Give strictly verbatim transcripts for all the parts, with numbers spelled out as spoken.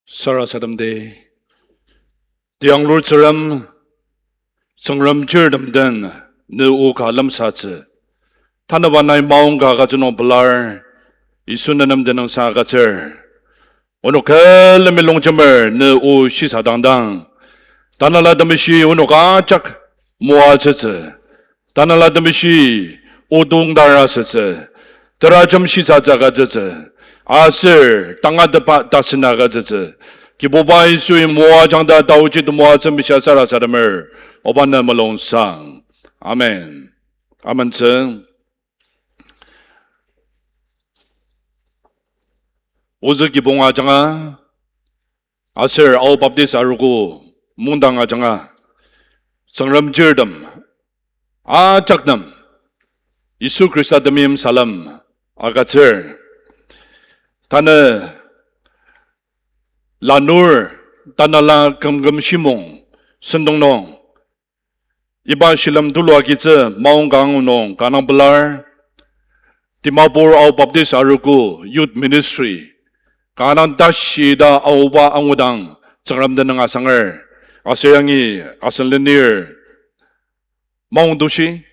Sarasademdi. Tianglur Tsüngrem, Tsüngrem chirtem den, ne o ka lemsatsü. Tanüba nai maongka agütsü nung pelar, Yisu nenem tenüngsang agütsür. Onok külemi longjemer ne o shisadangdang, Tanela Temeshi onok ajak moatsütsü. Tanela Temeshi o tongdar asütsü. Terajem shisatsü agütsütsü. Aser tangatetba tasen agütsütsü. Kibuba Yisui moajang ta taochi temoatsü mishia sarasademer. Oba ne mulungsang. Amen. Amentsü. Ozü kibong ajanga, aser Ao Baptist arogo mungdang ajanga, Tsüngrem chirtem ajak nem Yisu Khrista temeim salem agütsür. Tanü lanur Tanela Kümküm Shimong sentong nung iba shilem tulu agitsü maongka angu nung kanga pelar, Dimapur Ao Baptist Arogo Youth Ministry kanga tashi ta aoba angudang Tsüngrem tenüng asanger. Aser yangi asen lenir maongtushi,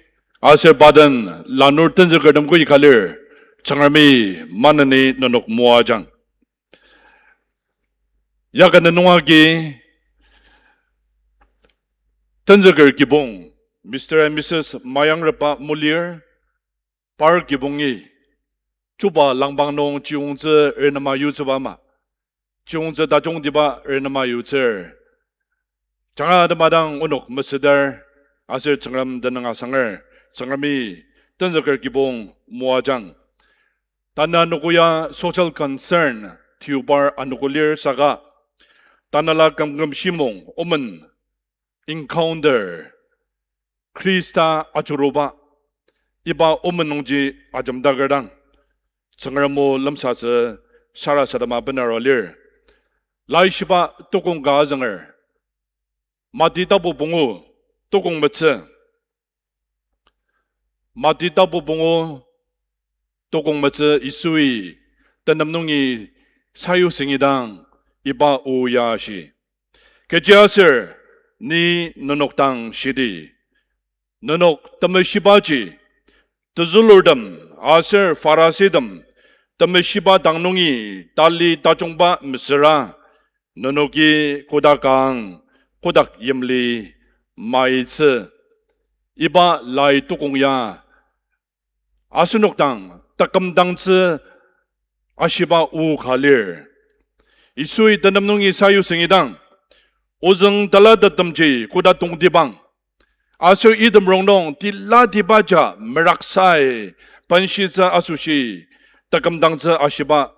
aser pa den lanur tenzükertem koika lir, Tsüngremi maneni nenok moajang. Yakani nung agi tenzüker kibong, Mister and Missus Mayangrepba Mulir, par kibongi chuba langpang nung chiyungtsü renema yutsüba ama, chiyungtsü tajungtiba renema yutsür. Janga temadang onok mesüdar aser Tsüngrem tenüng asanger. Tsüngremi tenzüker kibong moajang. Tanü anogo ya social concern tiubar anogo lir saka, Tanela Kümküm Shimong Omen Encounter, Khrista ajuruba, iba omen nungji ajemdaker dang, Tsüngrem o lemsatsü sarasadema benaro lir. Laishiba tukong ka azünger, Mati tapu pungu tukong metsü. Mati tapu pungu tukong metsü. Yisui tenem nungi sayutsü ingidang iba o ya ashi, Kechiaser ni nenok dang shidi, nenok temeshibaji tezülurtem aser Pharisitem temeshiba dang nungi tali tajungba mesüra, nenoki kodak ang, kodak yimli maitsü. Iba lai tukong ya asenok dang takümdangtsü ashiba o ka lir. Yisui tenem nungi sayutsü ingidang, ozüng telatettemji koda tongtibang, aser item rongnung tilatibaja meraksai benshitsü asoshi takümdangtsü ashiba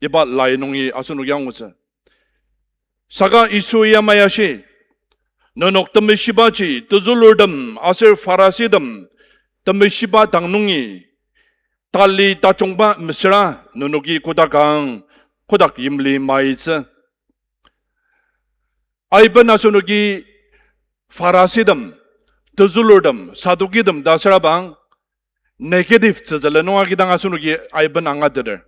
iba lai nungi asenok angutsü. Saka Yisui yamai ashi, nenok temeshibaji tezülurtem aser Pharisitem temeshiba dang nungi tali tajungba mesüra, nenoki kodak ang, kodak yimli maitsü. Aiben asenoki Pharisitem, tezülurtem, Sadukitem ta asürabang negative tsütsülen nung agidang asenoki aiben angateter.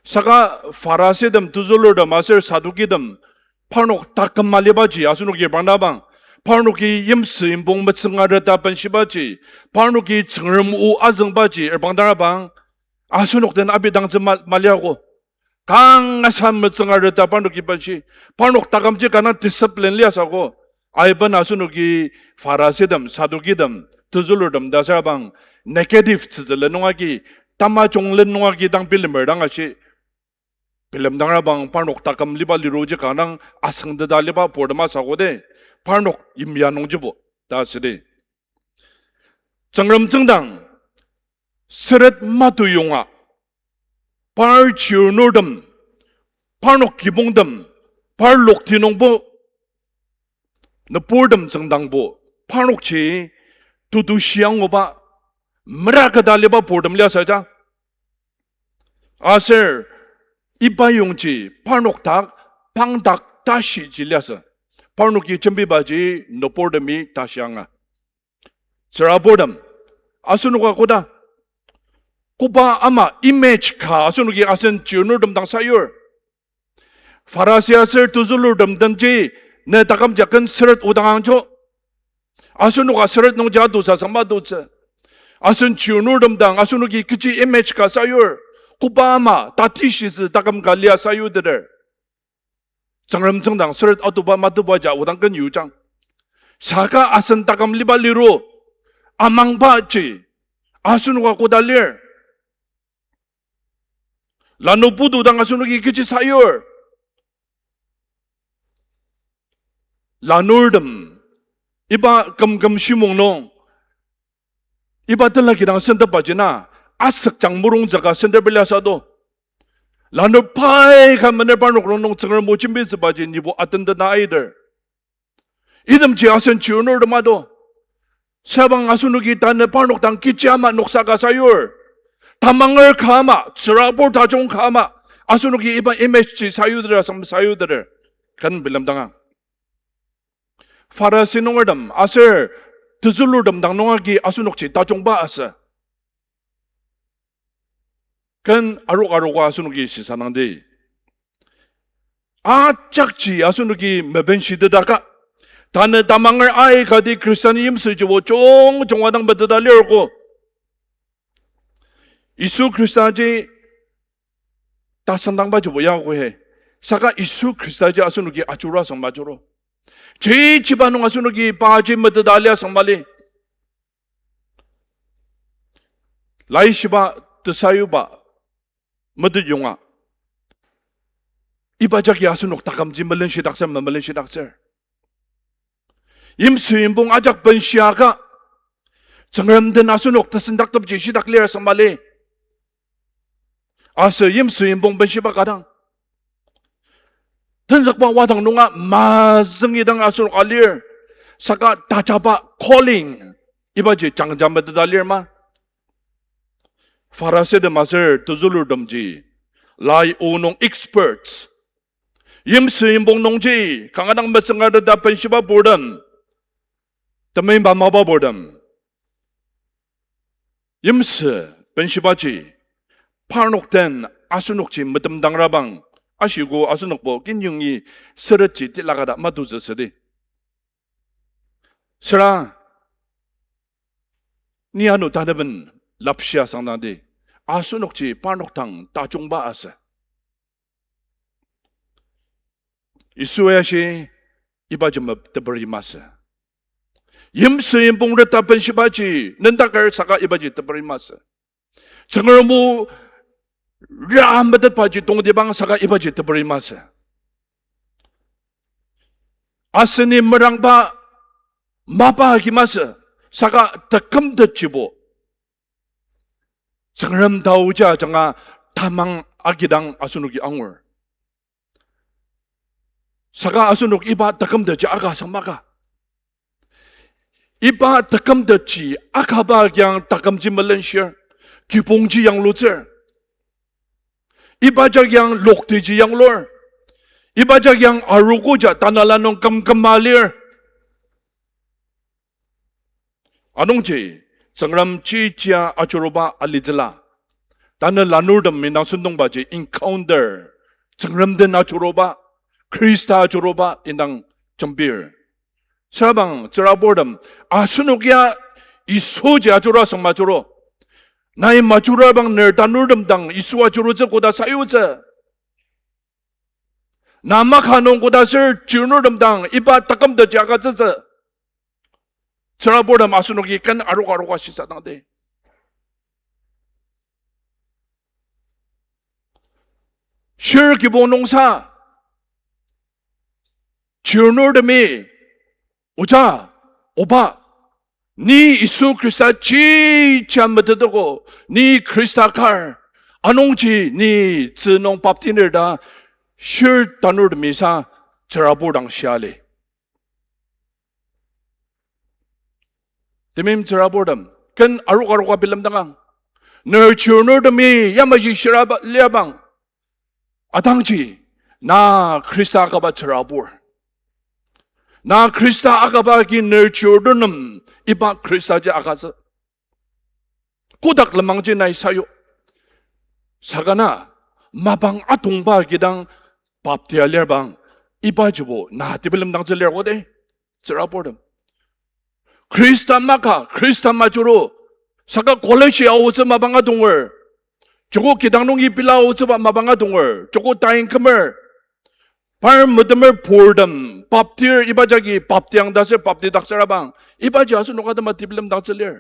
Saka Pharisitem, tezülurtem aser Sadukitem parnok taküm alibaji asenoki bangdabang, parnoki yimsü yimbong metsüngareta benshibaji, parnoki Tsüngrem o azüngbaji erbangdarabang, asenok den abidangtsü ma-, maliago. Kangasa metsüngareta parnoki benshi, parnok takümji kanga discipline liasako. Aiben asenoki Pharisitem, Sadukitem, tezülurtem ta asürabang negative tsütsülen nung agi tamajung len nung agi dang bilemer dang ashi. Bilemdangrabang parnok taküm liba liruji kanga dang asüngteta liba purtem asako de, parnok yimya nungjibo ta südi. Tsüngrem tsüngdang süret matu yonga, par chirnurtem, parnok kibongtem, par lokti nungbo, nüburtem tsüngdangbo, parnokji tutu shianguba, meraketa liba purtem liasaja. Aser iba yongji parnok dak pangdak tashiji liasü. Parnoki jembibaji nüburtemi tashi anga. Tsüraburtem, asenoka koda, koba ama image ka asenoki asen chirnurtem dang sayur. Pharisi aser tezülurtem temji ne taküm jaken seret odang angjo. Asenoka seret nungji atusa sangma tutsü. Asen chirnurtem dang asenoki kechi image ka sayur. Koba ama tatishitsü taküm ka lia sayuteter. Tsüngrem tsüngdang seret atuba matuba ja odang ken yujang. Saka asen taküm liba liru. Amangbaji. Asenoka koda lir. Lanur putu dang asenoki kechi sayur. Lanurtem, iba kümküm shimong nung, iba tenla kidang sentepaji na, asükjang murungtsü ka sentepela sado. Lanur pai ka mener parnok rongnung Tsüngrem o jembitsübaji nibo atendena aiter. Itemji asen chirnurtem ado. Sabang asenoki tanü parnok dang kechi ama noksa ka sayur. Tamanger ka ama, tsürabur tajung ka ama, asenoki iba image ji sayuteter asem sayuteter. Ken bilemdanga. Pharisi nungertem aser tezülurtem dang nung agi asenokji tajungba asü. Ken arok aroka asenoki shisadangdi. Ajakji asenoki mebenshitedaka. Tanü tamanger aikati Khristan yimsüjibo jungjunga dang meteta lirko. Yisu Khristaji tasüngdangbajibo yako he. Saka Yisu Khristaji asenoki ajurua asüng majuro. Chichiba nung asenoki paji meteta lia asüng mali. Laishiba tesayuba metet yonga. Iba jagi asenok takümji melenshidaktsür, memelenshidaktser. Yimsü yimpong ajak benshiaka, Tsüngrem den asenok tesendaktepji shidak lir asüng mali. Aser yimsü yimpong benshiba kadang. Tenzükba wadang nunga mazüngidang asenok alir, saka tajaba calling, ibaji jangja meteta lir ma. Pharisitem aser tezülurtemji, lai o nung experts. Yimsü yimpong nungji, kanga dang metsüngateta benshiba purtem, temeimba mapa purtem. Yimsü benshibaji, parnok den asenokji metemdangrabang, ashiko asenokbo kinyungi süretji tilakata matutsü südi. Süra, ni ano tanaben lapshia sangdangdi, asenokji parnok dang tajungba asü. Yisu ya shi, ibaji mep teperi masü. Yimsü yimpong reta benshibaji, nendaker saka ibaji teperi masü. Tsüngrem o ra metetbaji tongtibang saka ibaji teperi masü. Aseni merangba mapa agi masü, saka tekümtetjibo Tsüngrem taoji ajanga tamang agidang asenoki angur. Saka asenok iba tekümtetji aka asüng maka. Iba tekümtetji akaba yang takümji melenshir, kibongji yanglutsür. Iba jak yang loktiji yanglur. Iba jak yang arogoja tanela nung kümküma lir. Anungji, Tsüngrem chijia ajuruba alitsüla. Tanü lanurtem indang sentongbaji encounter, Tsüngrem den ajuruba, Khrista ajuruba indang jembir. Süra bang tsüraburtem, asenok ya Yisuji ajurua asüng majuru. Nai majurua bang ner tanurtem dang Yisu ajurutsü koda sayutsü. Na maka nung koda sür chirnurtem dang iba takümtetji agütsütsü. Tsüraburtem asenoki ken aroka aroka shisadangdi. Shir kibong nungsa, chirnurtemi, oja, oba, ni Yisu Khrista chija metetoko, ni Khrista kar, anungji ni tzü nung baptiner ta, shir tanurtemi sa tsürabur dang shia lir. Temeim tsürabur tem, ken aroka aroka bilemdangang. Ner chirnurtemi yamaji shiraba liabang. Atangji, na Khrista akaba tsürabur. Na Khrista akaba agi ner chirnurtem iba Khristaji agütsü. Kotak lenmangji nai sayu. Saka na, mapang atongba agidang baptia lir bang, ibajibo na tebilemdangtsü lir koda, tsüraburtem. Khrista maka, Khrista majuru, saka college aotsü mapang adonger, joko kidang nungi pela aotsüba mapang adonger, joko tain kümer, par metemer purtem, baptir iba jagi baptiang ta ser baptidaktsürabang, ibaji asenok atema tebilemdangtsü lir.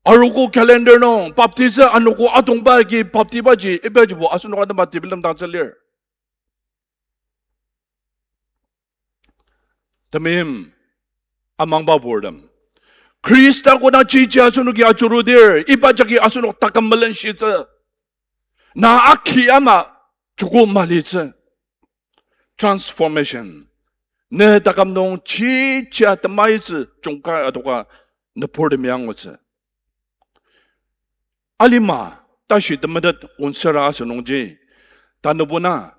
Arogo calendar nung baptitsü anogo atongba agi baptibaji ibajibo asenok atema tebilemdangtsü lir. Temeim amangba purtem, Khrista kodang chiji asenoki ajurudir, iba jagi asenok taküm melenshitsü. Na aki ama joko malitsü. Transformation. Ne taküm nung chijia temaitsü jungkai adoka nüburtemi angutsü. Alima tashi temetet onsüra asünungji, tanübo na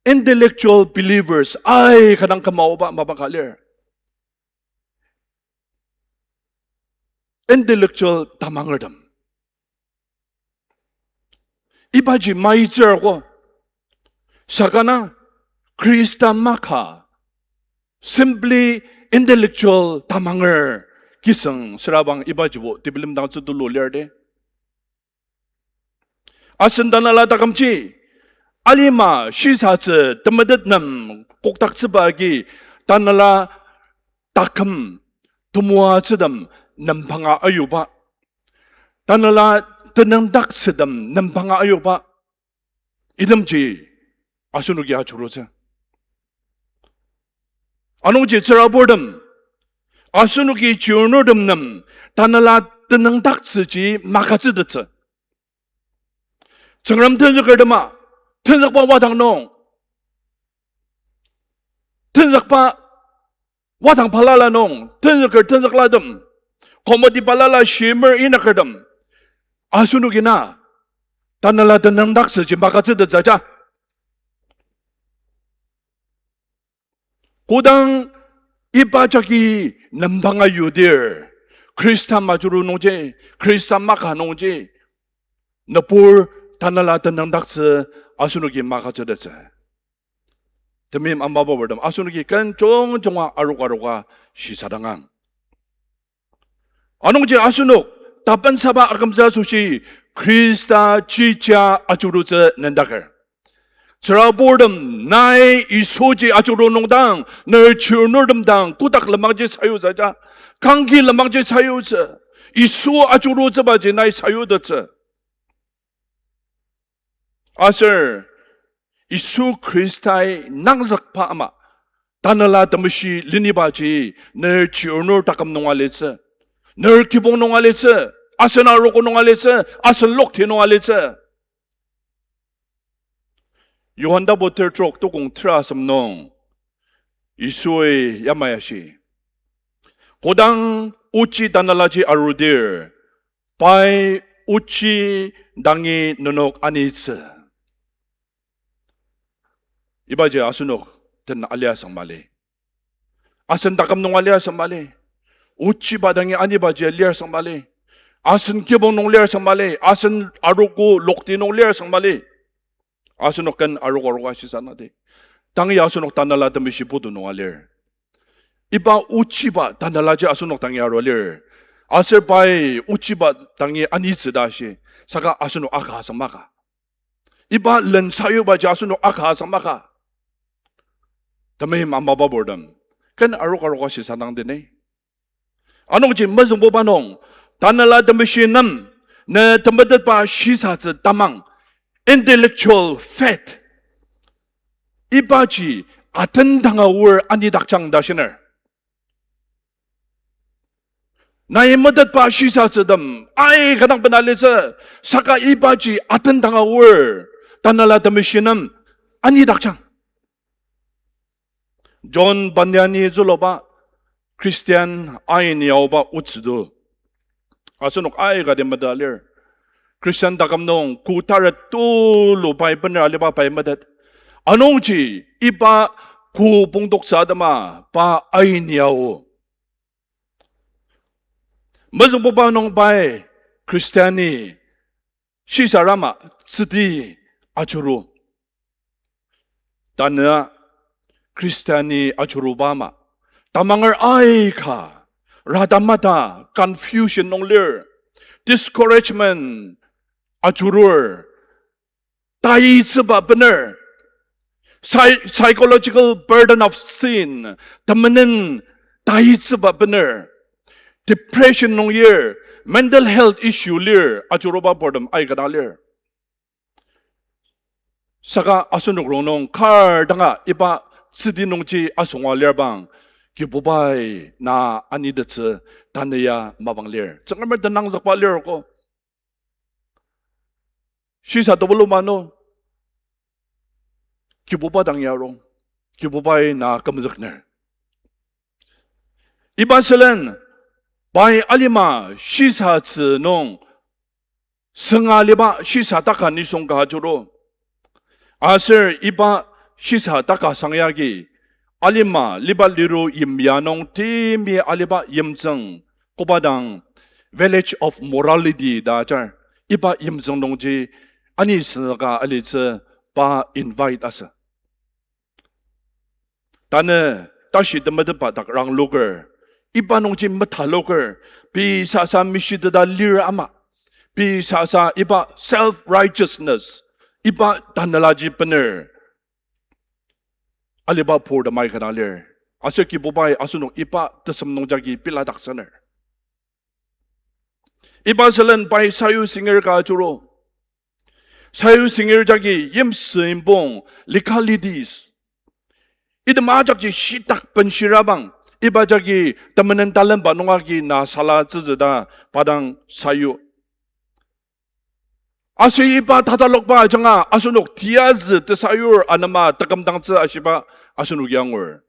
intellectual believers aika dang kümaoba mapa ka lir. Intellectual tamangertem. Ibaji maitsürko. Saka na Khrista maka simply intellectual tamanger kisüng sürabang ibajibo tebilemdangtsü tulu lir de. Asen tanela takümji, alima shisatsü temetet nem kokdaktsüba agi tanela taküm temoatsütem nembanga ayuba, tanela tenüngdaktsütem nembanga ayuba, itemji asenoki ajurutsü. Anungji tsüraburtem, asenoki chirnurtem nem tanela tenüngdaktsüji magütsütettsü. Tsüngrem tenzükertema, tenzükba wadang nung, tenzükba wadang balala nung tenzüker tenzüklatem, committee balala shimer inakertem, asenoki na tanela tenüngdaktsüji magütsütettsü ja. Kodang iba jagi nembanga yudir, Khrista majuru nungji, Khrista maka nungji, nübur tanela tenüngdaktsü asenoki magütsütettsü. Temeim amaba purtem, asenoki ken jungjunga aroka aroka shisadangang. Anungji asenok tapensaba akümtsü asoshi Khrista chija ajurutsü nendaker. Tsüraburtem, nai Yisuji ajuru nungdang, ner chirnurtem dang kotak lenmangji sayutsü ja, kangki lenmangji sayutsü, Yisu ajurutsübaji nai sayutettsü. Aser Yisu Khristai nangzükba ama, Tanela Temeshi lenibaji ner chirnur taküm nung alitsü, ner kibong nung alitsü, asen arogo nung alitsü, asen lokti nung alitsü. Johan tapu tertrok tukong tera asem nung Yisui yamai ashi, kodang ochi tanelaji arudir, pai ochi dangi nenok anitsü. Ibaji asenok den aliasang mali. Asen taküm nung aliasang mali. Ochiba dangi anibaji aliasang mali. Asen kibong nung liasang mali. Asen arogo lokti nung liasang mali. Asenok ken arogo arogo ashisanati. Tangi asenok Tanela Temeshi putu nung alir. Iba ochiba tanelaji asenok dangi aru alir. Aser pai ochiba dangi anitsü ta shi. Saka asenok aka asang maka. Iba len sayubaji asenok aka asang maka. Temeim amaba purtem, ken arogo arogo ashisadang dini. Anungji mezüngbuba nung, Tanela Temeshi nem, ne temetetba shisatsü tamang, intellectual faith, ibaji atendanga aor anidakjang ta shiner. Nai metetba shisatsütem aika dang bena litsü, saka ibaji atendanga aor Tanela Temeshi nem anidakjang. John Bunyan-i züluba Christian aini aoba otsü do. Asenok aikati meta lir. Christian taküm nung ko taret tulu pai bener aliba pai metet. Anungji iba ko pongtoktsü atema pa aini ao. Mezüngbuba nung pai Christian-i shisarama tsüti ajuru. Tanü Christiani ajuruba ama, tamanger aika, rata mata, confusion nung lir, discouragement ajurur, taitsüba bener, psy-, psychological burden of sin, temenen taitsüba bener, depression nung lir, mental health issue lir, ajuruba burden aika dang lir. Saka asenok rongnung kar danga iba tsüti nungji asünga lir bang, Kibubai na anitettsü tanü ya mapang lir. Tsüngremer tenangzükba lir ko. Shisa tebulu mano, Kibuba dang yarong, Kibubai na kümzükner. Iba sülen, pai alima shisatsü nung sünga aliba shisa taka nisung ka ajuru. Aser iba shisa taka sangyagi, alima liba liru yimya nung timi aliba yimtsüng, koba dang Village of Morality ta ajar. Iba yimtsüng nungji anisüngzüka alitsü pa invite asü. Tanü tashi temetetba dak rangloker, iba nungji metaloker, pei sasa mishiteta lir ama, pei sasa iba self-righteousness, iba tanelaji bener aliba purtem aika dang lir. Aser Kibubai asenok iba tesem nung jagi piladaktsüner. Iba sülen pai sayu singer ka ajuru. Sayu singer jagi yimsü yimyong, legalities, item ajakji shitak benshirabang, iba jagi temenen talenba nung agi na salatsütsü ta pa dang sayu. Aser iba tatalokba ajanga asenok tiyazü tesayur anema tekümdangtsü ashiba asenok angur.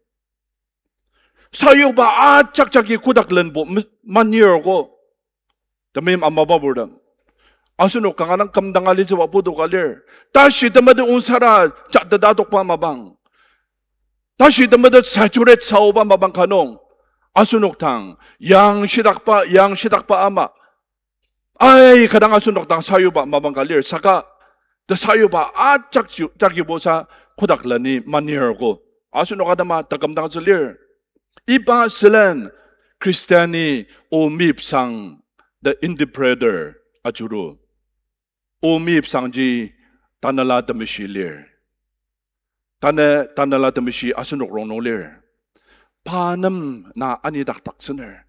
Sayuba ajak jagi kotak lenbo me-, manir ko. Temeim amaba purtem, asenok kanga dang kümdanga alitsüba putu ka lir. Tashi temetet ongsara jateta tokba mapang, tashi temetet saturate saoba mapang ka nung, asenok dang yang shitakba, yang shitakba ama, aika dang asenok dang sayuba mapang ka lir, saka tesayuba ajak ji-, jagibo sa kotak leni manir ko. Asenok atema tekümdangtsü lir. Iba sülen Christiani O Mipsang the Interpreter ajuru. O Mipsangji Tanela Temeshi lir. Tanü Tanela Temeshi asenok rongnung lir. Pa nem na anidakdaktsüner.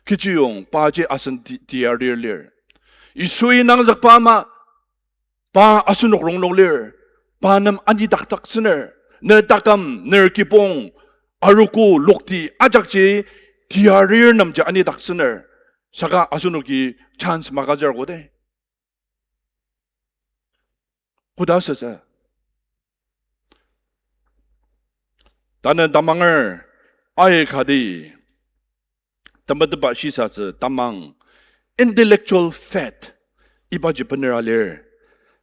Kechiyong paji asen ti-, tiyarir lir. Yisui nangzükba ama, pa asenok rongnung lir. Pa nem anidakdaktsüner. Ne taküm, ner kibong, arogo lokti ajakji tiyarir nemji anidaktsüner. Saka asenoki chance magazüer koda. Koda süsü, tanü tamanger aikati temetetba shisatsü tamang, intellectual faith, ibaji benera lir.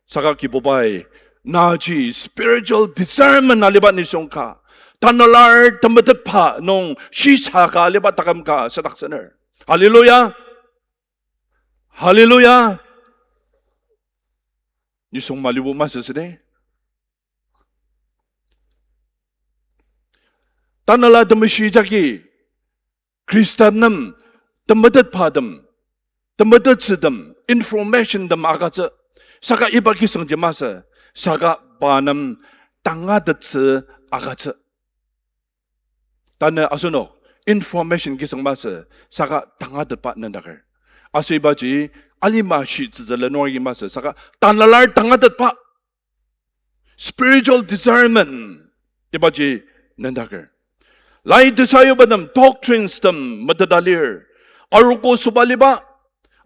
Saka Kibubai naji spiritual discernment aliba nisung ka, Tanela temetetba nung shisa ka aliba taküm ka sadaktsüner. Hallelujah. Hallelujah. Nisung malibo masü süde. Tanela Temeshi jagi Khristan nem temetetbatem, temetettsütem, informationtem agütsü. Saka iba kisüngji masü, saka pa nem tangatettsü agütsü. Tanü asenok information kisüng masü, saka tangatetba nendaker. Aser ibaji alima shitsütsüla nungi masü, saka Tanela tangatetba, spiritual discernment, ibaji nendaker. Lai tesayubatem, doctrines tem meteta lir. Arogo sobaliba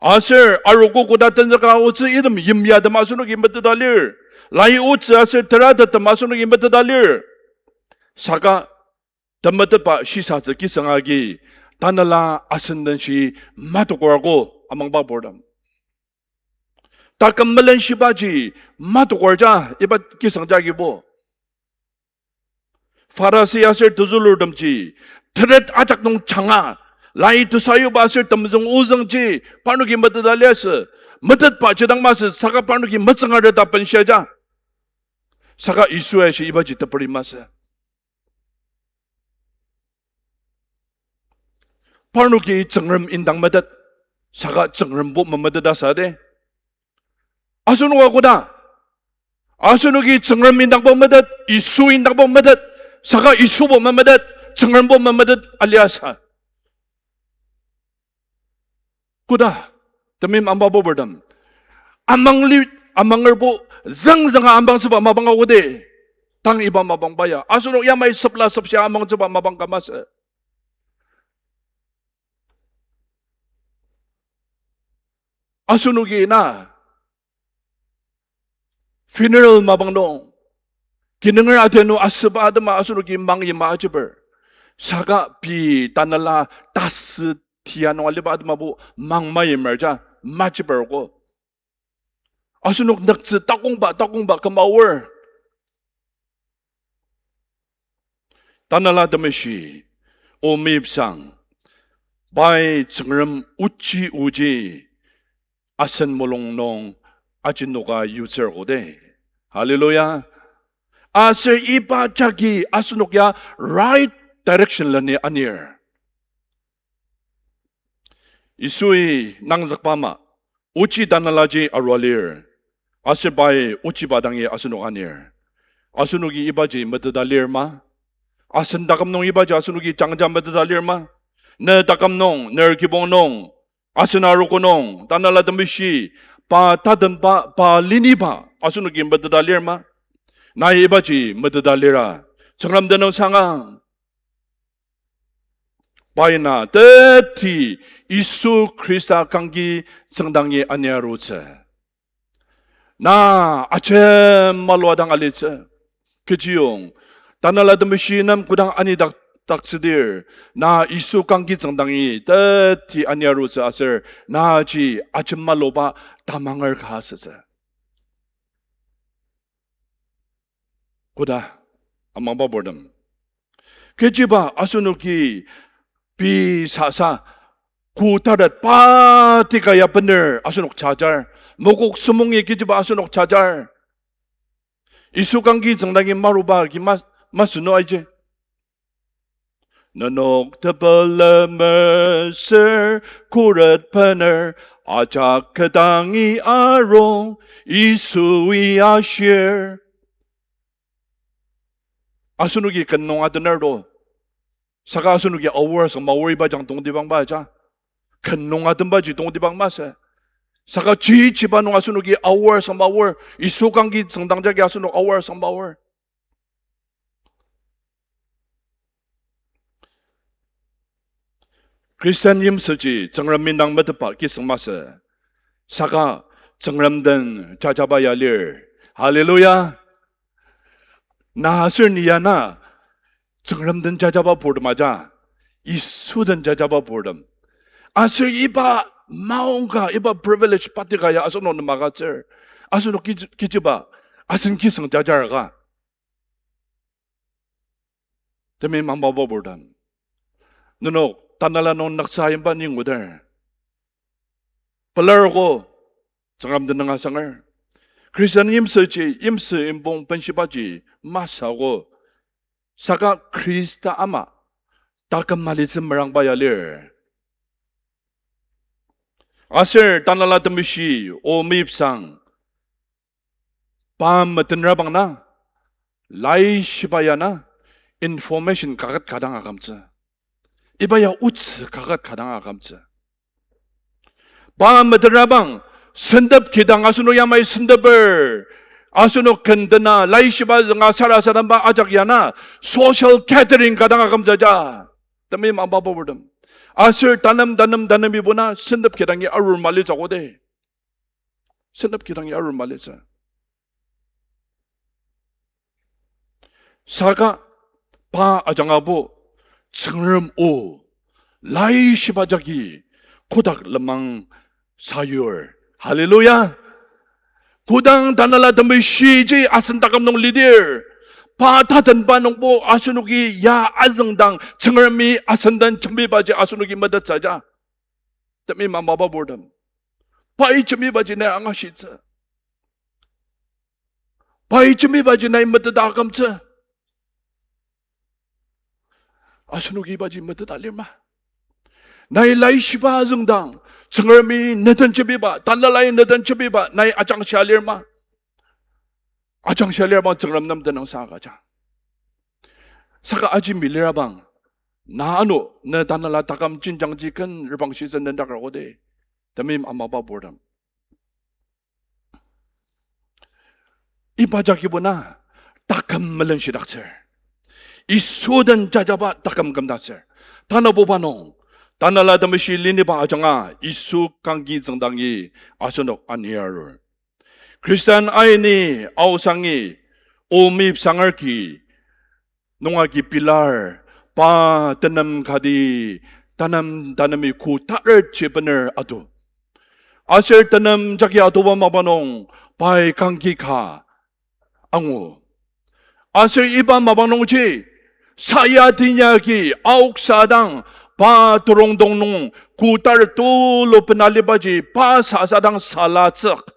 aser arogo koda tenzüka aotsü item yimyatem asenoki meteta lir. Lai otsü aser teratettem asenoki meteta lir. Saka temetetba shisatsü kisüng agi Tanela asen denshi matokor ko, amangba purtem. Taküm melenshibaji matokor ja iba kisüng jagibo. Pharisi aser tezülurtemji teret ajak nung janga, lai tesayuba aser temzüng ozüngji parnoki meteta liasü, metetba jidang masü saka parnoki metsüngareta benshia ja. Saka Yisu ashi ibaji teperi masü. Parnoki Tsüngrem indang metet, saka Tsüngrembo memetet asa de. Asenoka koda? Asenoki Tsüngrem indangbo metet, Yisu indangbo metet, saka Yisubo memetet, Tsüngrembo memetet aliasa. Koda, temeim ambabuburtem. Amangli, amangerbo, züngzünga ambangtsüba mapang akode. Tang iba mapangba ya asenok yamai sepla sepshia amangtsüba mapang ka masü. Asenoki na funeral mapang nung, kinunger atenu asüba atema asenoki mangyima ajiper. Saka pei tanela tasü tia nung aliba atemabo mangmayimer ja majiper ko. Asenok nüktsü takongba, takongba küma aor. Tanela Temeshi, O Meyipsang, pai Tsüngrem ochi oji asen mulung nung ajinoka yutsür kode. Hallelujah. Aser iba jagi asenok ya right direction leni anir. Yisui nangzükba ama, ochi tanelaji arua lir. Aser pai ochiba dangi asenok anir. Asenoki ibaji meteta lir ma? Asen taküm nung ibaji asenoki jangja meteta lir ma? Ne taküm nung, ner kibong nung, asen arogo nung, Tanela Temeshi, pa tatenba, pa liniba asenoki meteta lir ma? Nai ibaji meteta lira, Tsüngrem tenüngsanga. Pai na teti Yisu Khrista kangki tsüngdangi aniarutsü. Na ajem malua dang alitsü. Kechiyong, Tanela Temeshi nem kodang anidak, daktsüdir, na Yisu kangki tsüngdangi teti aniarutsü aser naji ajem maluba tamanger ka asütsü. Koda, amangba purtem, kechiba asenoki pei sasa, ko taret pa teka ya bener asenok jajar, mokok sümungi kechiba asenok jajar. Yisu kangki tsüngdangi maruba agi ma, masü no aji. Nenok tepela mesür, khuret bener, ajak kü dangi arung, Yisui ashir. Asenoki ken nung atener to. Saka asenoki aor sangma aor iba jang tongtibangba ja. Ken nung atenbaji tongtibang masü. Saka chichiba nung asenoki aor sangma aor, Yisu kangki tsüngdang jagi asenok aor sangma aor. Christian yimsüji Tsüngrem indang metetba kisüng masü. Saka Tsüngrem den jajaba ya lir. Hallelujah. Na aser ni ya na Tsüngrem den jajaba purtem aja, Yisu den jajaba purtem. Aser iba maongka, iba privilege pateka ya asenok nem agütsür. Asenok kechi-, kechiba asen kisüng jajar ka. Temeim amangba purtem, nenok tanela nung noksa yimba ni nguder, pelarogo, Tsüngrem tenüng asanger. Christian yimsüji, yimsü imbong benshibaji masü ko. Saka Khrista ama taküm alitsü merangba ya lir. Aser Tanela Temeshi, O Meyipsang, pa metenrabang na, laishiba ya na, information kaket ka dang akümtsü. Iba ya otsü kaket ka dang akümtsü. Pa metenrabang, sentep kidang asenok yamai senteper, asenok ken dena, laishiba zünga sarasademba ajak ya na, social gathering ka dang akümtsü ja. Temeim amangba purtem, aser tanem, tanem, tanem ibo na sentep kidangi arur malitsü ko de. Sentep kidangi arur malitsü. Saka pa ajangabo Tsüngrem o, laishiba jagi kotak lenmang sayur. Hallelujah. Kodang Tanela Temeshiji asen taküm nung lidir, pa tatenba nungbo asenoki ya azüngdang Tsüngremi asen den jembibaji asenoki metettsü ja. Temeim amangba purtem, pai jembibaji ne angashitsü. Pai jembibaji nai meteta akümtsü. Asenoki ibaji meteta lir ma? Nai laishiba azüngdang, Tsüngremi neden jembiba, Tanelai neden jembiba, nai ajangshia lir ma? Ajangshia lir bang Tsüngrem nem tenüngsang agüjang. Saka aji milirabang, na ano, ne Tanela taküm jenjangji ken reprangshitsü nendaker kodi. Temeim amaba purtem, iba jagibo na taküm melenshidaktsür. Yisu den jajaba taküm kümdaktsür. Tanabuba nung, Tanela Temeshi leniba ajanga Yisu kangki tsüngdangi asenok ani arur. Khristan aini aosangi, o mipsangerki nunga ki pilar, pa tenem kati, tanem tanemi ku taretji bener atu. Aser tenem jagi atuba mapa nung, pai kangki ka angu. Aser iba mapang nungji, saya teinyaki aoksa dang, pa terongdong nung ku taret tulu bena alibaji pa sasa dang salatsük.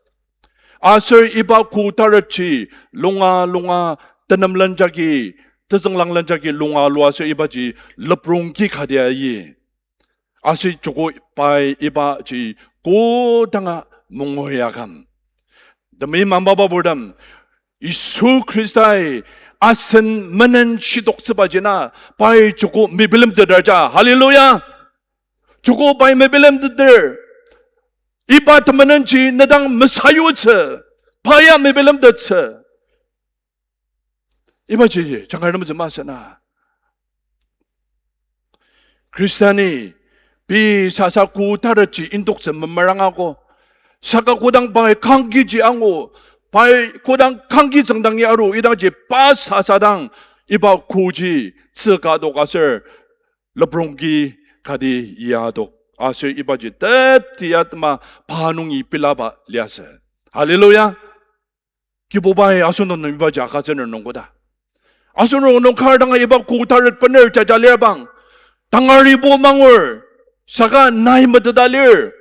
Aser iba ku taretji lunga lunga tenemlen jagi, tezünglang lenjagi lunga lua aser ibaji leprongki kati ayi. Aser joko pai ibaji kodanga mungui aküm. Temeim amaba purtem, Yisu Khristai asen menen shitoktsübaji na pai joko mebilemteter ja. Hallelujah! Joko pai mebilemteter. Iba temenenji ne dang mesayutsü, pa ya mebilemtettsü. Ibaji jangar temetsü masü na. Khristani pei sasa ku taretji indoktsü memerangago. Saka kodang pai kangkiji angu, pai kodang kangki tsüngdangi aru idangji pa sasa dang iba kuji tsüka adok aser leprongki kati ya adok aser ibaji teti atema pa nungi pilaba liasü. Hallelujah! Kibubai asenok nem ibaji agütsüner nung koda. Asenok nung kar danga iba ku taret bener jaja lir bang, tangaribo mangur, saka nai meteta lir.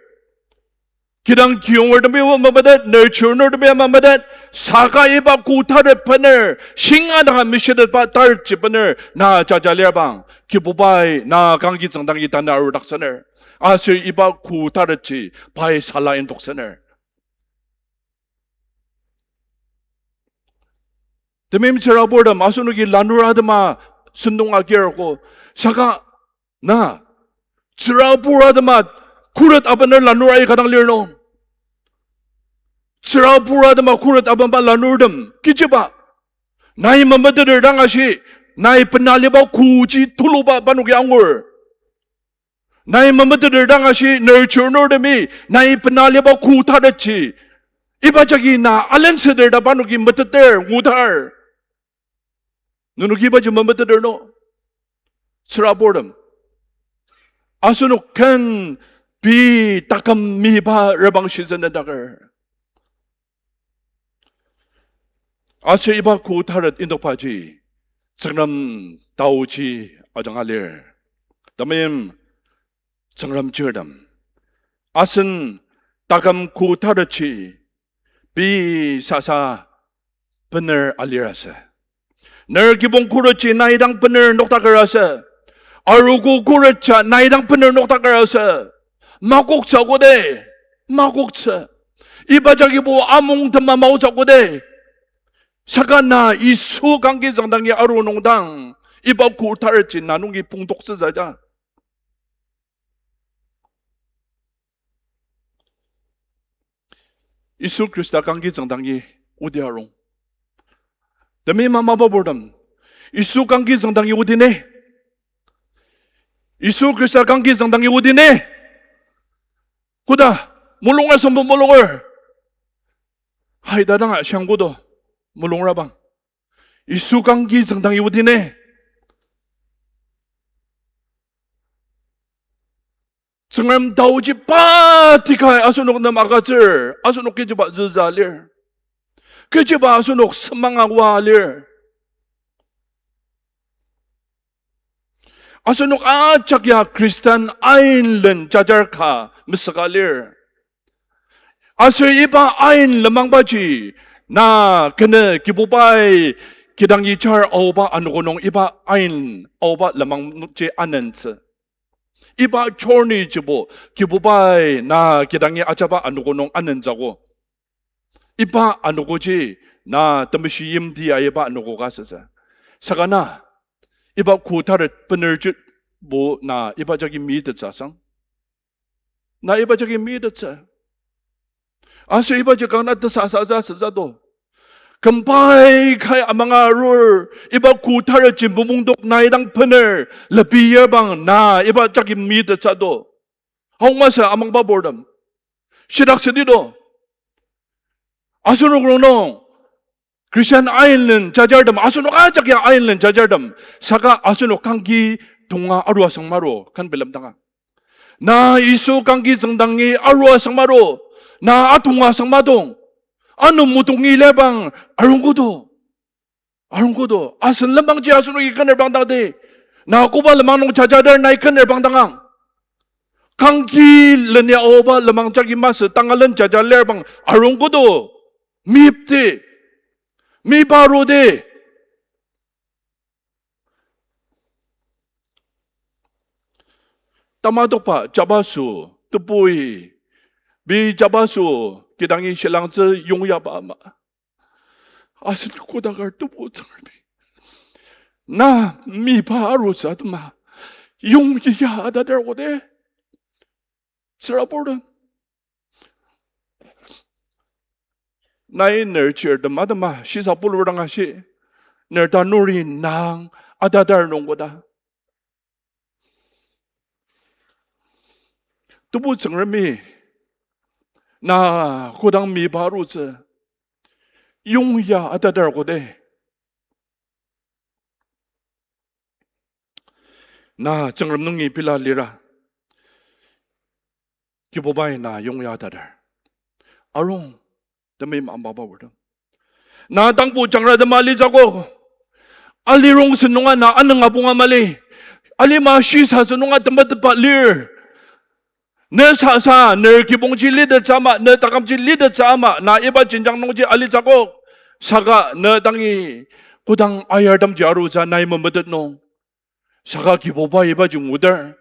Kidang kiyongertemi memetet, nurturenertemi memetet, saka iba ku taret bener, shinga danga mishitetba taretji bener na jaja lir bang, Kibubai na kangki tsüngdangi tanü arudaktsüner. Aser iba ku taretji pai sala indoktsüner. Temeim tsüraburtem, asenoki lanur atema sentong agirko. Saka na, tsürabur atema khuret abener lanur aika dang lir nung. Tsürabur atema khuret abenba lanurtem kechiba? Nai memeteter dang ashi, nai bena aliba kuji tuluba parnoki angur. Nai memeteter dang ashi, nurturenertemi nai bena aliba ku taretji, iba jagi na alentsüter ta parnoki meteter ngutar. Nenoki ibaji memeteter no, tsüraburtem? Asenok ken pei taküm miba reprangshitsü nendaker. Aser iba ku taret indokbaji Tsüngrem taoji ajanga lir. Temeim Tsüngrem chirtem, asen taküm ku taretji pei sasa bener alir asü. Ner kibong khuretji nai dang bener noktaker asü. Arogo khuretja nai dang bener noktaker asü. Makoktsü kodi, makoktsü. Iba jagibo amongtema maotsü kodi. Saka na Yisu kangki tsüngdangi aru nungdang, iba ku taretji na nungi pongtoktsütsü ja. Yisu Khrista kangki tsüngdangi odi arung. Temeim amaba purtem, Yisu kangki tsüngdangi odi ne? Yisu Khrista kangki tsüngdangi odi ne? Koda, mulung asembo mulunger. Haida danga shiang kodo, mulungrabang. Yisu kangki tsüngdangi odi ne? Tsüngrem taoji pa tikai asenok nem agütsür, asenok kechiba züza lir. Kechiba asenok semanga wa lir. Asenok ajak ya Khristan ainlen jajar ka mesüka lir. Aser iba ain lenmangbaji, Na kenü Kibubai kidangi char aoba anogo nung iba ain aoba lenmang nungji anentsü. Iba journey jibo Kibubai na kidangi ajaba anogo nung anentsüogo. Iba anogoji na temeshi yimti aiba anogo ka sütsü. Saka na, iba ku taret bener jibo na iba jagi mitettsü sang. Na iba jagi mitettsü. Aser ibaji kanga tesasa sütsü do. Kümbai kai amanga arur, iba ku taret ji mopungdok nai dang bener, lebi yerbang na iba jagi mitettsü do. Aung masü amangba purtem. Shidak südi do. Asenok rongnung Christian ain len jajartem, asenok ajak ya ain len jajartem, saka asenok kangki tonga arua sang maro, ken bilemdanga. Na Yisu kangki tsüngdangi arua sang maro, na atonga sang madong, ano mutongi lebang arungkodo. Arungkodo, asen lenmangji asenoki kener bangdangdi. Na koba lenmang nung jajader nai kener bangdangang. Kangki leni aoba lenmang jagi masü tangalen jaja ler bang arungkodo. Mipdi. Mibarudi. Tamatokba jabaso, tebui. Pei jabaso, kidangi shilangtsü yongyaba ama. Asen kodaker Tebu Tsüngremi, na miba arutsü atema yongya atader koda. Tsürabur den. Nai ner chirtem atema shisa pulur dang ashi. Ner tanuri nang atatar nung koda. Tebu Tsüngremi, na kodang miba arutsü yongya atatar koda. Na Tsüngrem nungi pela lira. Kibubai na yongya atatar. Arung, temeim amaba purtem. Na tangbo jangratem alitsü akok. Alirongsen nunga na anünga punga mali. Alima shisasen nunga temetetba lir. Ne sasa, ner kibongji litettsü ama, ne takümji litettsü ama, na iba jenjang nungji alitsü akok. Saka ne dangi kodang ayartemji arutsü nai memetet nung. Saka Kibubai ibaji nguder.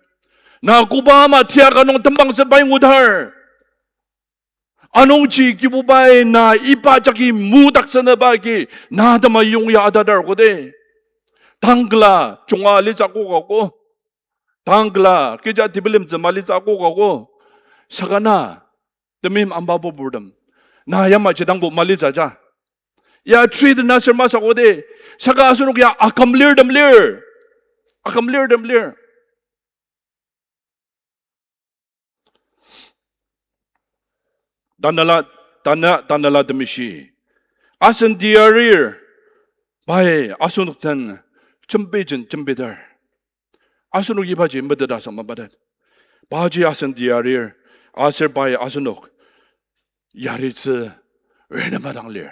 Na koba ama tiaka nung tembangtsü pai nguder. Anungji Kibubai na iba jagi mudaktsünüba agi na atema yongya atatar koda. Tang kela junga alitsü akok ako. Tang kela kecha tebilemtsü malitsü akok ako. Saka na, temeim amaba purtem, na yamaji dangbo malitsü ja. Ya treat na ser masü koda. Saka asenok ya akümlirtem lir. Akümlirtem lir. Tanela, tana, Tanela Temeshi. Asen diarir, pai asenok den jembijen jembiter. Asenok ibaji meteta asang mapatet. Paji asen diarir, aser pai asenok yaritsü renema dang lir.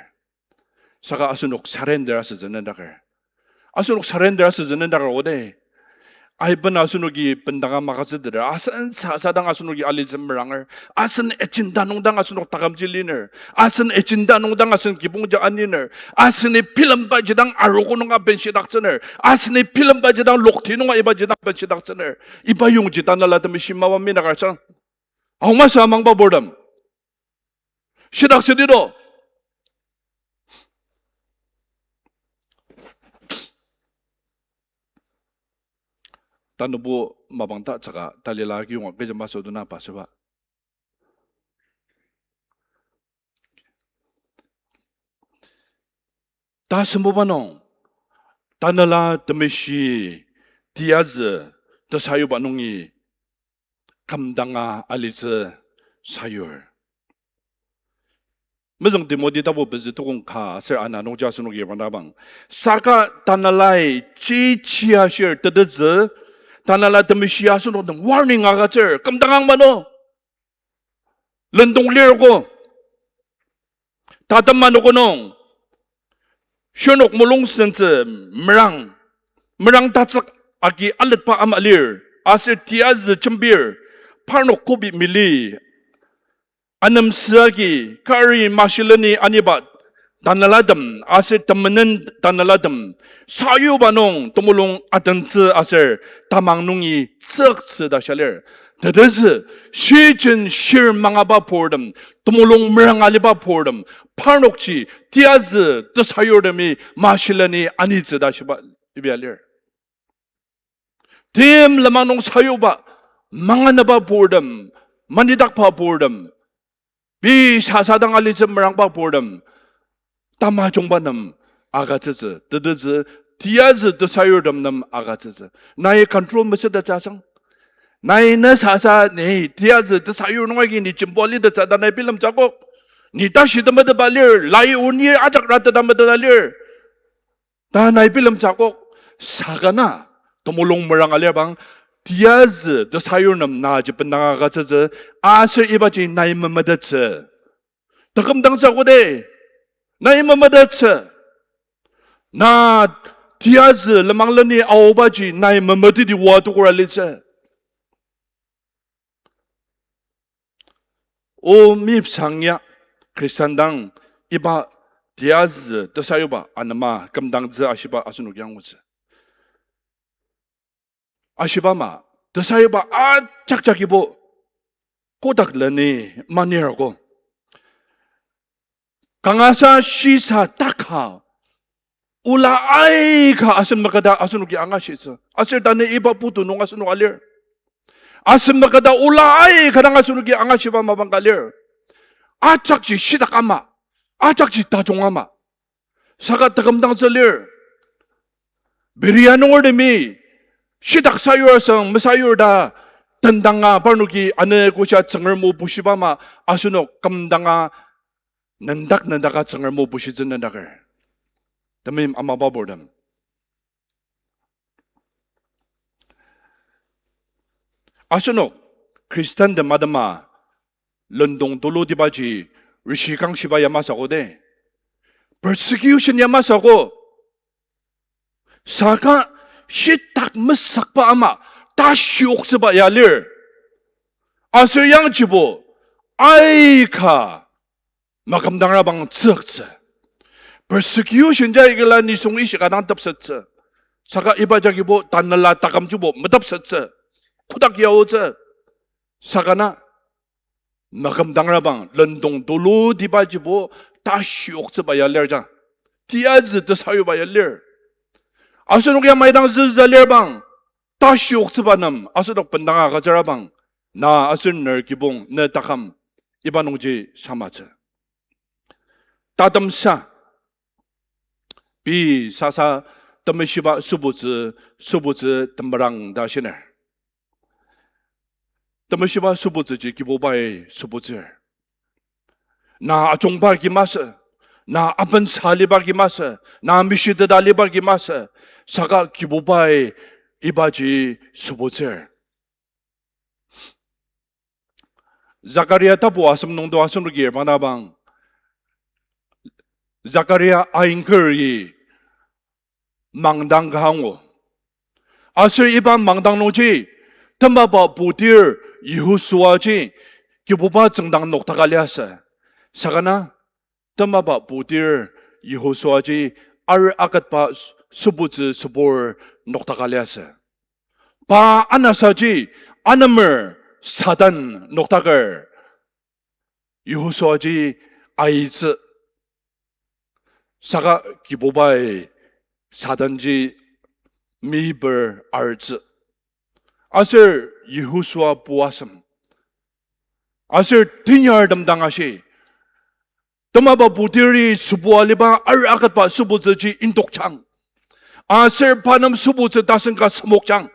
Saka asenok surrender asütsü nendaker. Asenok surrender asütsü nendaker koda. Aiben asenoki bendanga magütsüteter. Asen sasa dang asenoki alitsü meranger. Asen agenda nung dang asenok takümji liner. Asen agenda nung dang asen kibongji aniner. Aseni bilembaji dang arogo nunga benshidaktsüner. Aseni bilembaji dang lokti nunga ibaji dang benshidaktsüner. Iba yongji Tanela Temeshi mapa mi nakarsang. Aung masü amangba purtem. Shidak südi do. Tanübo mapang ta saka talila kiyonga kecha masü duna pasüba. Tasembuba nung, Tanela Temeshi tiyazü tesayuba nungi kümdanga alitsü sayur. Mezüng Timoti tapu pezü tukong ka aser ana nungji asenoki bangdabang. Saka Tanelai chichi ashir tetezü, Tanela Temeshi asenok nem warning agütsür, kümdangang mano. Lendong lir ko. Tatem anogo nung. Shirnok mulung sentsü merang. Merang tatsük agi aletba ama lir. Aser tiyazü jembir. Parnok kobi mili. Anemsü agi kari mashileni aniba. Tanelatem aser temenen tanelatem sayuba nung temulung atentsü aser tamang nungi tsüktsü ta shia lir. Tetezü, shijen shir mangaba purtem, temulung meranga aliba purtem, parnokji tiyazü tesayurtemi mashileni anitsü ta shiba ibia lir. Tim lenmang nung sayuba, manganaba purtem, manidakba purtem, pei sasa dang alitsü merangba purtem, tamajungba nem agütsütsü, tetezü, tiyazü tesayurtem nem agütsütsü. Nai control mesütettsü asang. Nai ne sasa ni tiyazü tesayur nung agi ni jembo alitettsü ta nai bilemtsü akok. Ni tashi temetetba lir, lai onir ajak rateta meteta lir ta nai bilemtsü akok. Saka na, temulung meranga lir bang, tiyazü tesayur nem naji bendanga agütsütsü, aser ibaji nai memetettsü. Takümdangtsü akok de, nai memetettsü. Na tiyazü lenmang leni aobaji nai memeteti oa tokora litsü. O mipsang ya, Khristan dang iba tiyazü tesayuba anema kümdangtsü ashiba asenok angutsü. Ashiba ama, tesayuba ajakjakibo kotak leni manirgo. Kangasa shisa taka ola aika asen makata asenoki angashitsü. Aser tanü iba putu nung asenok alir. Asen makata ola aika dang asenoki angashiba mapang ka lir. Ajakji shitak ama, ajakji tajung ama. Saka takümdangtsü lir. Beria nungertemi shitak sayur asüng mesayur ta tendanga parnoki ane kosha Tsüngrem o bushiba ama asenok kümdanga nendak nendaka Tsüngrem o bushitsü nendaker. Temeim amaba purtem. Asenok Khristantem atema lendong tulutibaji rishi kangshiba ya masü ko de. Persecution ya masü ko. Saka shitak mesükba ama tashioktsüba ya lir. Aser yangjibo aika makümdangrabang tsüktsü. Persecution ja ikila nisung ishika dang tepsettsü. Saka iba jagibo tanela takümjibo metepsettsü. Kotak yaotsü. Saka na makümdangrabang lendong tulutibajibo tashioktsüba ya lir ja. Tiyazü tesayuba ya lir. Asenok yamai dang züza lir bang, tashioktsüba nem asenok bendanga agütsürabang, na aser ner kibong ne taküm iba nungji samatsü. Tatemsa, pei sasa temeshiba sübutsü, sübutsü temerang ta shiner. Temeshiba sübutsüji Kibubai sübutsür. Na ajungba agi masü, na abensa aliba agi masü, na mishiteta aliba agi masü, saka Kibubai ibaji sübutsür. Zakaria tapu asem nungdo asenok ir manabang, Zakaria ainger i mangdang ka angu. Aser iba mangdang nungji, temaba putir Yihosuaji Kibuba tsüngdang noktaka liasü. Saka na, temaba putir Yihosuaji ar aketba s-, sübutsü sübur noktaka liasü. Pa anasaji anemer Satan noktaker Yihosuaji aitsü. Saka Kibubai Satanji meiper artsü. Aser Yihosua pu asem. Aser tenyartem dang ashi, temaba putiri sübu aliba ar aketba sübutsüji indokjang. Aser pa nem sübutsü tasen ka semokjang.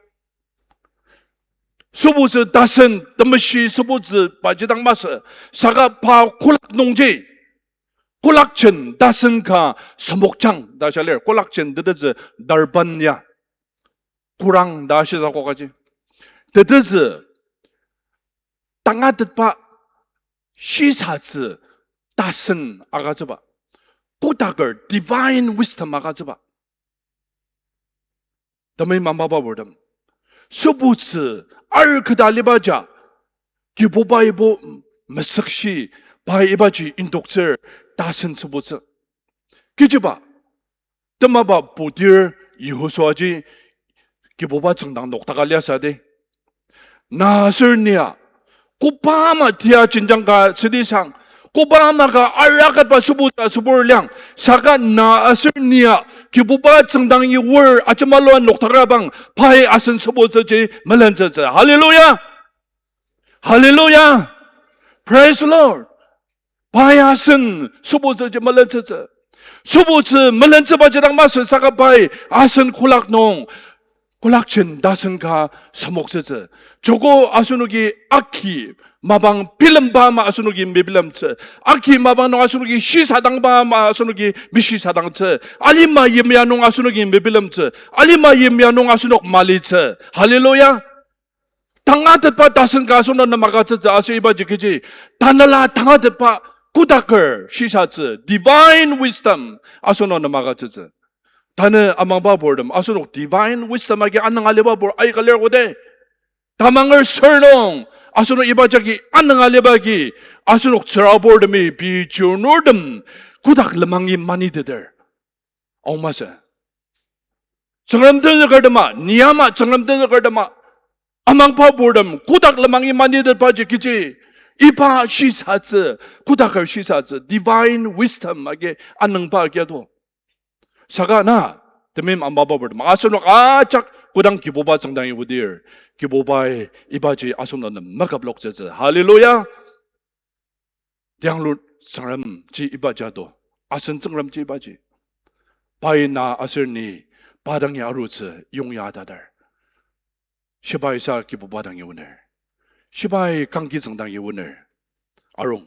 Sübutsü tasen temeshi sübutsü paji dang masü, saka pa kolak nungji, kolakjen tasen ka semokjang ta shia lir. Kolakjen tetezü darpan ya, kurang ta shisakokaji. Tetezü tangatetba shisatsü tasen agütsüba. Kotaker divine wisdom agütsüba. Temeim amaba purtem, sübutsü ar keta aliba ja, Kibubai bo mesükshi, pai ibaji indoktsür, tasen sübutsü. Kechiba, temaba putir Yehosuaji Kibuba tsüngdang noktaka liasü di. Na aser nia, koba ama tia jenjang ka südisang, koba ama ka araketba sübutsü asübur liang, saka na aser nia Kibuba tsüngdangi wor ajemalua noktakrabang, pai asen sübutsüji melentsütsü. Hallelujah! Hallelujah! Praise the Lord! Pai asen sübutsüji melentsütsü. Sübutsü melentsübaji dang masü saka pai asen kolak nung, kolak jen tasen ka samoktsütsü. Joko asenoki aki mapang bilemba ama asenoki mebilemtsü. Aki mapang nung asenoki shisadangba ama asenoki meshisadangtsü. Alima yimya nung asenoki mebilemtsü. Alima yimya nung asenok malitsü. Hallelujah. Tangatetba tasen ka asenok nem agütsütsü aser ibaji kechi, tanela tangatetba kodaker shisatsü, divine wisdom asenok nem agütsütsü. Tanü amangba purtem, asenok divine wisdom agi anüng aliba pur aika lir koda. Tamanger sür nung, asenok iba jagi anüng aliba agi, asenok tsüraburtemi pei chirnurtem kodak lemangi maniteter. Aomasü. Tsüngrem tenzükertema, ni ama Tsüngrem tenzükertema, amangba purtem kodak lemangi manitetbaji kechi, iba shisatsü, kodaker shisatsü, divine wisdom agi anüngba agi ado. Saka na, temeim amangba purtem, asenok ajak kodang Kibuba tsüngdangi odir, Kibubai ibaji asenok nem meküploktsütsü. Hallelujah! Tianglut Tsüngremji ibaji ado, asen Tsüngremji ibaji. Pai na aser ni pa dangi arutsü yongya tatar. Shibai sa Kibuba dangi oner. Shibai kangki tsüngdangi oner. Arung.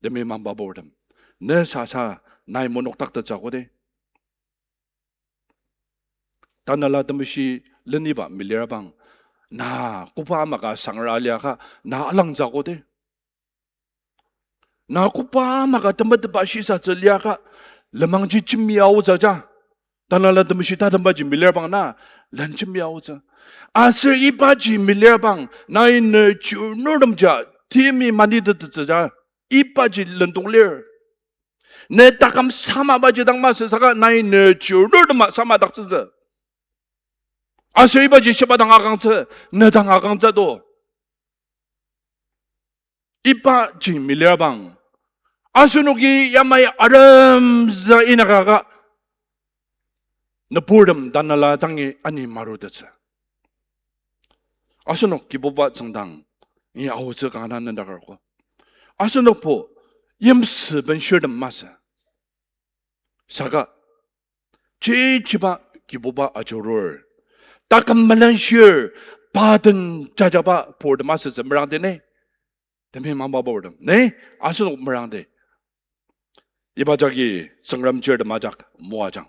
Temeim amangba purtem, ne sasa nai monokdaktettsü koda. Tanela Temeshi leniba milirabang, na koba ama ka sangra liaka na alangtsükoda. Na koba ama ka temetetba shisatsü liaka, lemangji jembi aotsüja. Tanela Temeshi tatembaji milirabang na, len jembi aotsü. Aser ibaji milirabang, nai ne chirnurtemja temi manitettettsüja, ibaji lendong lir. Ne taküm samabaji dang masü saka nai ne chirnurtema samadaktsütsü. Aser ibaji shiba dang akangtsü, ne dang akangtsü do. Ibaji milirabang, asenoki yamai aremzü inakaka, nüburtem tanela dangi ani marutettsü. Asenok Kibuba tsüngdangi aotsü kanga nendakarogo. Asenokbo yimsü benshirtem masü. Saka chichiba Kibuba ajurur, taküm melenshir, pa den jajaba purtem asütsü merangdi ne. Temeim amangba purtem ne, asenok merangdi. Iba jagi Tsüngrem chirtem ajak moajang.